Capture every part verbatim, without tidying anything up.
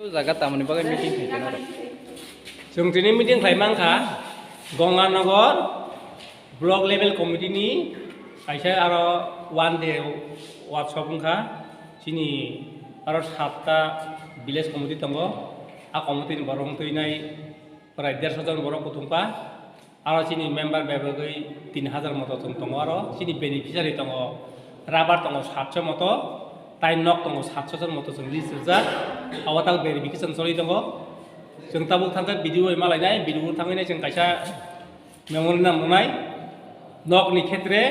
Jaga tamoni bagwi meeting khaikhe norok? Chwng tini meeting khlai mankha Gonganagar block level committee ni kaisa aro one day workshop wngkha. Chini aro satta village committee tongo, a committee ni borok wng twi nai prai derso jon borok kutung pa. Aro chini member bai bagwi tin hajar moto chwng tongo, aro chini beneficiary tongo, rubber tongo satso moto, tai nok tongo satso jon moto chwng list rijak. Abo tak verification choli tongo. Chwng tabuk thangkhe B D O bai malainai, B D O thangwi nai chwng kaisa memorandum rwnai. Nokni khetre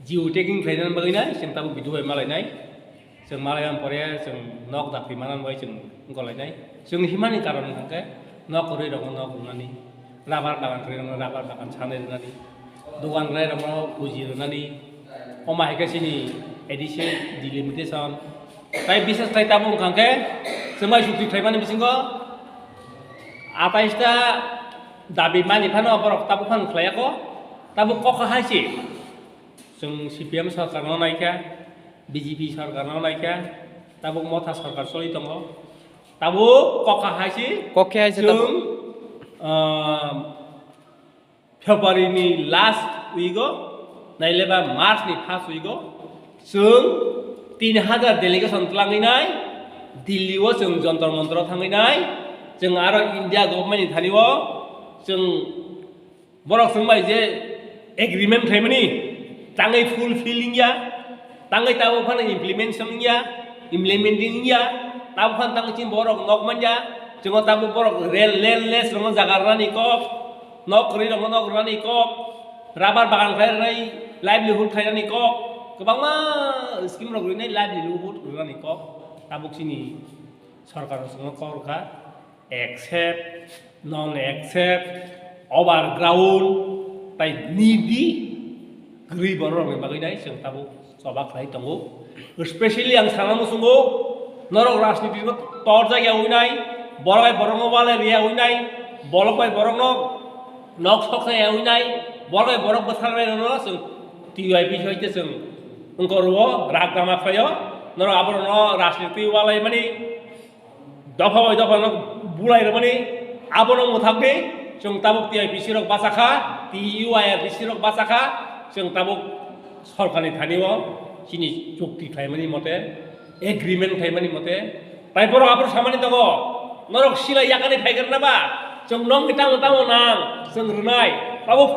Geo tagging khlainani bagwi nai, chwng tabuk B D O bai malainai. Chwng malaiya pore chwng nok dakti manani bagwi chwng wngkha lainai. Chwng himani karon hwnkhe nok kwrwi rokno nok rwnani, rubber bagan kwrwi rokno rubber bagan sanai rwnani, dogan rwnai rokno buji rwnani. Omo hai khe chini A D C delimitation. Tai bises khlai tabuk wngkha khe chwng bai chukti khlaimani bisingo atais ta dabi mani phano borok tabuk phano khlaiya kho. Tabuk kok hai se. Chwng C P M sarkarno naikha, B J P sarkarno naikha, tabuk Motha sarkar choli tongo. Tabuk kokha hai se Kokhe hai se chwng, tabuk. ah, February ni last week o, naileba March ni first week o, chwng tin hajar delegation twlangwi nai Delhi o chwng Jantar Mantar o thangwi nai, chwng aro India government ni thani o chwng Borok chwng bai je agreement khlaimani tangwi fulfill wngya, tangwi tabuk phano implementation wngya, implementing wngya, tabuk phano tangwi chini borok nok manya, chwngno tabuk borok rail, landless rokno jaga rwnani kok, nok kwrwi rokno nok rwnani kok, rubber bagan khlai rwnai livelihood khlainani kok, kwbangma scheme rok rwnai livelihood rwnani kok, tabuk chini sorkar rok chwngno kok rwkha. Accept, non accept, overground, tai nidi kwrwi borok rokni bagwi nai chwng tabuk choba khlai tongo. Specially ang sana muchungo, norok rajniti no torjak ya wngnai, borok bai borok no walai rwya wngnai, borok bai borok no nok sok ya wngnai, borok bai borok bwthar bai rwno chwng T Y P hoite chwng wngkor rwo rak dama khlaio, norok aborok no rajniti walai mani. Dopha bai dopha no bulai rwmani, abono mwthakwi chwng tabuk T I P C rok bachakha, T U I R D C rok bachakha, chwng tabuk sorkarni thanio chini chukti khlaimani mote, agreement khlaimani mote, tai borok aboro samani tongo, norok sila yakani phaikarna ba, chwng nokni tamo tamo nang, chwng rwnai, tabuk